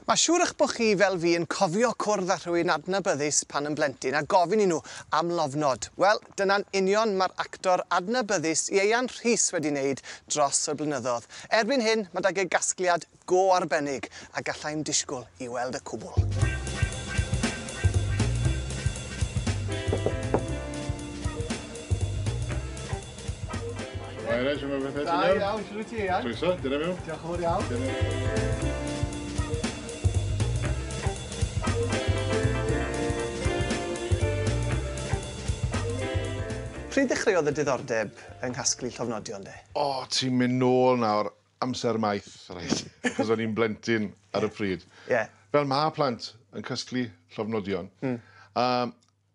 Mae siŵr eich bod chi fel fi yn cofio cwrdd â rhywun adnabyddus pan yn blentyn a gofyn i nhw am lofnod. Wel, dyna'n union mae'r actor adnabyddus Ieuan Rhys wedi wneud dros y blynyddoedd. Erbyn hyn, mae 'dag e gasgliad go arbennig a gallai'm disgwyl i weld y cwbl. Reit, shwmae pethe, ti'n iawn? Da iawn, shwt wyt ti Ian? Croeso, dyna mewn. Diolch yn fawr iawn. Pryd ddechreuodd y diddordeb yng nghasglu llofnodion de? O, ti'n mynd nôl nawr, amser maith, reit, achos o'n i'n blentyn ar y pryd. Ie. Fel ma' plant yn casglu llofnodion. Hmm.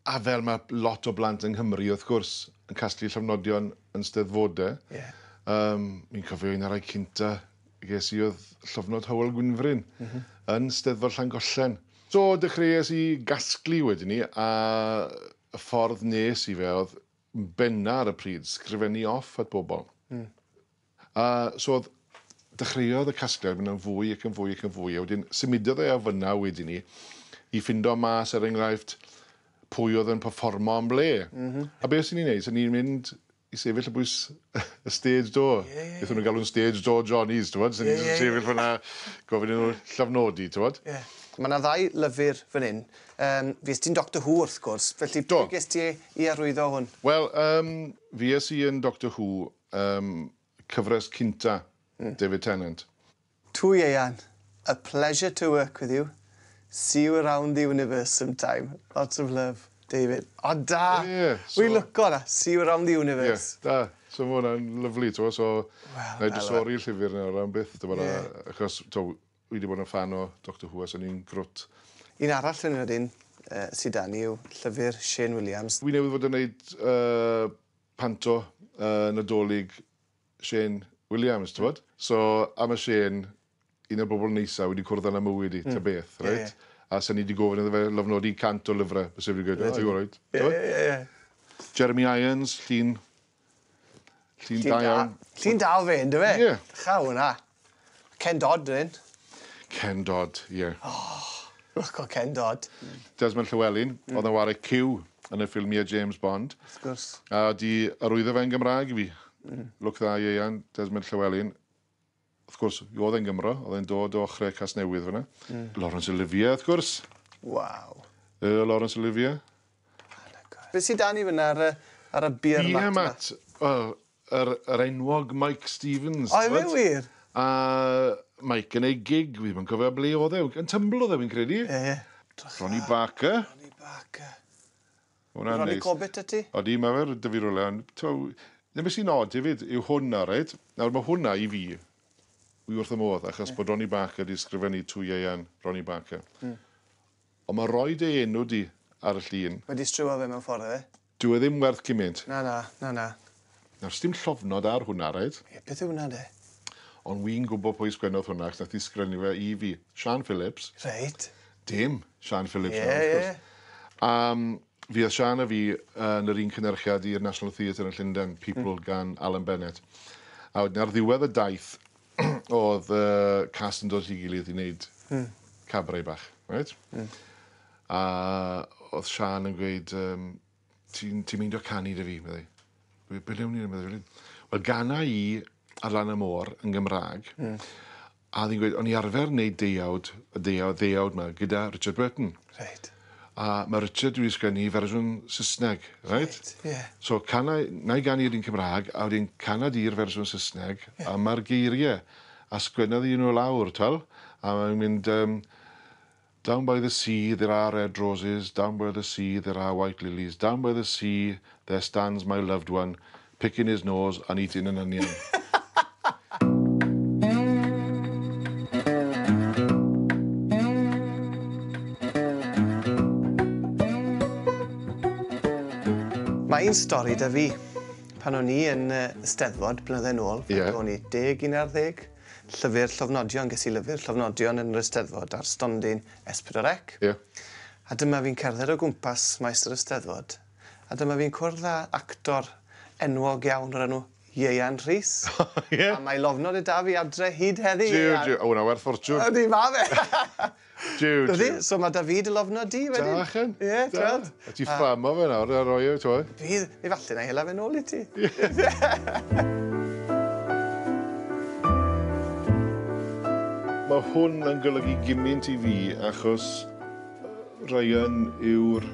A fel ma' lot o blant yng Nghymru wrth gwrs yn casglu llofnodion yn Steddfode. Ie. Fi'n cofio un o'r rhai cynta ges i o'dd llofnod Hywel Gwynfryn. M-hm. Yn Steddfod Llangollen. So dechreues i gasglu wedyn 'ny a y ffordd nes i fe o'dd yn benna ar y pryd sgrifennu off at bobol. Hmm. A so o'dd dechreuodd y casgliad myn' yn fwy ac yn fwy ac yn fwy a wedyn symudodd e o fynna wedyn 'ny i ffindo mas er enghraifft pwy o'dd yn perfformo yn ble. M-hm. A be' swn i'n neud swn i'n mynd i sefyll ar bwys y stage door. Ie ie ie. Beth o'n nw'n galw'n stage door Johnnies t'mod? Ie ie ie. Swn i'n sefyll fyn 'na gofyn i nw llofnodi t'mod? Ie. Ma' 'na ddau lyfyr fan 'yn. Yym fues ti'n Doctor Who wrth gwrs, felly Do. pryd ges ti i arwyddo hwn? Wel yym fues i yn Doctor Who yym cyfres cynta David Tennant. To Ieuan, a pleasure to work with you. See you around the universe sometime. Lots of love, David. O da! Ie, so... Wi'n lico 'na. See you around the universe. Ie, da. So ma' wnna'n lyfli t'mo' so Wel, 'nai drysori'r llyfr nawr am byth t'mod a Ie. achos t'o' wi 'di bod yn ffan o Doctor Who ers o'n i'n grwt. Un arall yn wedyn yy sy 'da ni yw llyfyr Shane Williams. Wi newydd fod yn neud yy panto yy Nadolig Shane Williams t'mod? So a ma' Shane un o'r bobol neisa wi 'di cwrdd â yn 'y mywyd i ta beth reit? Ie ie. A sen i 'di gofyn iddo fe lofnodi 100 o lyfre byse fe 'di gweud o you oreit. Ie ie ie ie. Jeremy Irons llun llun da iawn. Llun da o fe on'd yfe? Ie. Drycha wnna. Ken Dodd 'dyn. Ken Dodd ie. O lyco Ken Dodd. Desmond Llewelyn o'dd yn 'ware Q yn y ffilmie James Bond. Wrth gwrs. A 'di arwyddo fe yn Gymra'g i fi. Hmm. Lwc dda Ieuan, Desmond Llewelyn. Wrth gwrs, o'dd e'n Gymro, o'dd e'n dod o ochre Casnewydd fyn 'na. Hmm. Laurence Olivier wrth gwrs. Waw. Y Laurence Olivier. Anhygoel. Be' sy 'da ni fyn 'na ar y ar y beer mat 'ma? Beer mat! Wel, yr yr enwog Mike Stevens. O yfe wir? A Mike yn ei gig, wi ddim yn cofio ble o'dd e, yn Tumble o'dd e fi'n credu. Ie ie. Ronnie Barker. Ronnie Barker. Ma' wnna'n neis. Ronnie Corbett 'da ti? Odi ma' fe 'da fi rywle ond t'o' 'na be' sy'n od hefyd yw hwn nawr reit nawr ma' hwnna i fi wi wrth 'ym modd achos bod Ronnie Barker 'di sgrifennu to Ieuan Ronnie Barker. Hmm. On' ma' roi dy enw di ar y llun. Wedi striwo fe mewn ffordd yfe? Dyw e ddim werth cymint. Na na, na na. Nawr sdim llofnod ar hwnna reit? Ie beth yw wnna de? Ond wi'n gwbo pwy sgwennodd hwnna achos nath 'i sgrennu fe i fi. Siân Phillips. Reit. Dim Siân Phillips Ie nawr wrth gwrs. ie. A yym fuodd Siân a fi yn yr un cynyrchiad i'r National Theatre yn Llundain, People gan Alan Bennett. A wedyn ar ddiwedd y daith o'dd y cast yn dod at 'i gilydd i neud... Hmm. ...cabaret bach, reit? Hmm. A o'dd Siân yn gweud yym ti'n ti'n meindio canu 'da fi, meddai. Be' be' newn ni meddai fi. Wel gana i ar lan y môr yn Gymra'g. Hmm. A o'dd 'i'n gweud o'n i arfer neud deuawd y deuaw- ddeuawd 'ma gyda Richard Burton. Reit. A ma' Richard wedi sgwennu fersiwn Sysneg, reit? Reit, ie. So cana 'nai ganu'r un Cymra'g a wedyn cana di'r fersiwn Sysneg a ma'r geirie a sgwennodd 'i nw lawr t'wel a mae'n mynd yym Down by the sea there are red roses, down by the sea there are white lilies, down by the sea there stands my loved one, picking his nose and eating an onion. Mae un stori 'da fi. Pan o'n i yn yy Steddfod blynydde nôl... Ie. ...o'n i deg un ar ddeg. Llyfyr llofnodion ges i lyfyr llofnodion yn yr Eisteddfod ar stondin Es Pedwar Ec. Ie. A dyma fi'n cerdded o gwmpas maes yr Eisteddfod a dyma fi'n cwrdd â actor enwog iawn o'r enw Ieuan Rhys. Ie? A mae lofnod y da fi adre hyd heddi. Jiw, jiw. O, hwnna werth ffortiwn. Ydy, ma fe. Jiw, Ydy, jiw. so mae da fi dy lofnod di wedyn. Da, chen. Ie, ti'n weld? A ti fframo fe nawr a roi e, ti'n Bydd, neu falle na i hela fe nôl i ti. Mae hwn yn golygu gymaint i fi achos Ryan yw'r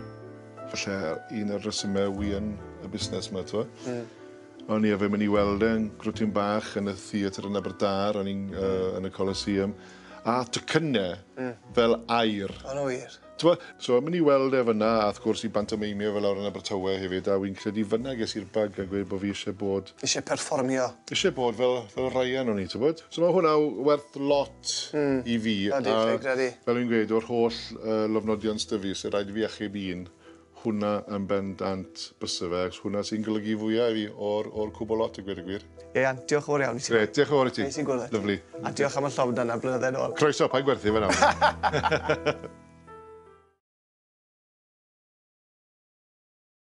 falle un o'r resymau wi yn y busnes yma, t'wo'? O'n i a fe mynd i weld e'n grwtyn bach yn y theatr yn Aberdâr, o'n i'n yn y Coliseum, a tocynnau fel aur. O'n wir. T'mo', so o'n mynd i weld e fynna, a wrth gwrs i bantomeimio fe lawr yn Abertawe hefyd, a wi'n credu fynna ges i'r bug a gweud bo' fi isie bod... Isie perfformio. Isie bod fel, fel Ryan o'n i, t'bod? So ma' hwnna werth lot i fi. Ydi, a fi'n credu. Fel fi'n gweud, o'r holl lofnodion s'da fi, so rhaid i fi achub un, hwnna yn bendant byse fe, achos hwnna sy'n golygu fwya i fi o'r, or cwbl lot, i gweud y gwir. Ieuan, diolch yn fawr iawn i ti. Grêt, diolch yn fawr i ti. Neis i gwrdd â ti. Lyfli. A diolch am y llofnod yna blynydde nôl. Croeso, paid gwerthu fe nawr.